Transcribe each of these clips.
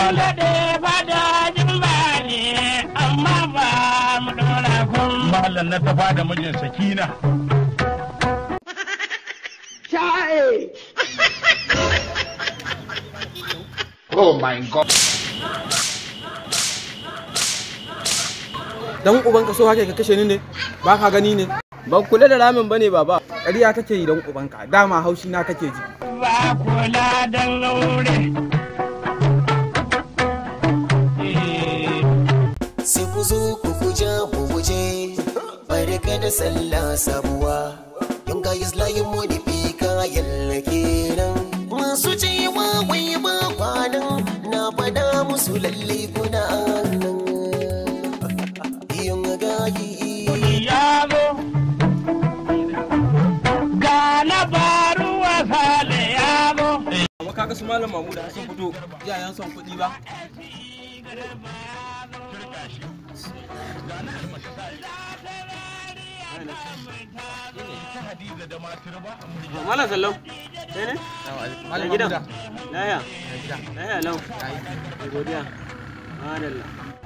Malam. Malam na tafa da mijin Sakina. Chai! Oh my God. Dan ubanka so hake ka kashe ni ne? Ba ka gani ne? Ban kula da ramin bane baba. Ƙarya kake yi dan ubanka. Dama haushi na kake ji. Ba kula dan aure. Sai ku zo ku kuja mu guje. Barka da sallah sabuwa. Yan guys layin mu ne fi kayan kenan. Masu cewa wai ba kwanan na fada musu lalle kuna nan. Yan gayi. Yaro ga na baruwa sale yaro. Amma kaga su malam Mamu da sun fito iyayen son kuɗi ba. Malam Sallau, kai ne? Malam gidan. Mamuda. Laya. Laya lau. Godiya. Madalla.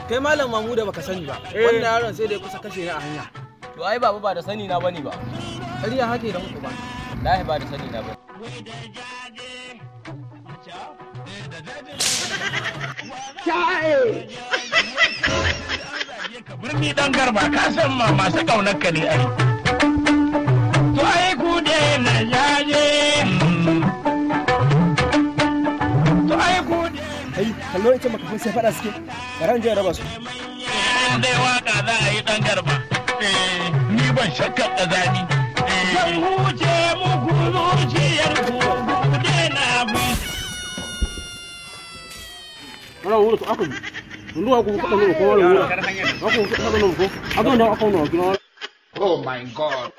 Kai Malam Mamuda baka sani ba. Wannan yaron sai da ya kusa kashe ni a hanya. To ai baba ba da sani na bane ba. Ƙarya hake dan ubanka. Lahi ba da sani na bane. Chai! Birni dan garba ka san ma masu kaunar ka ne ai. To ai ku na jaje. To ai ku Kai kallo ita makafin sai faɗa suke. Bara in je in raba su. In dai waka za a yi dan garba. Ni ban shakkar ƙazami. Zan huce muku zuciyar ku ku daina bi. Wala wuro to aka ndu aku ko no ko wala wuro. Aku ko no ko. Aku no aku no. Oh my God.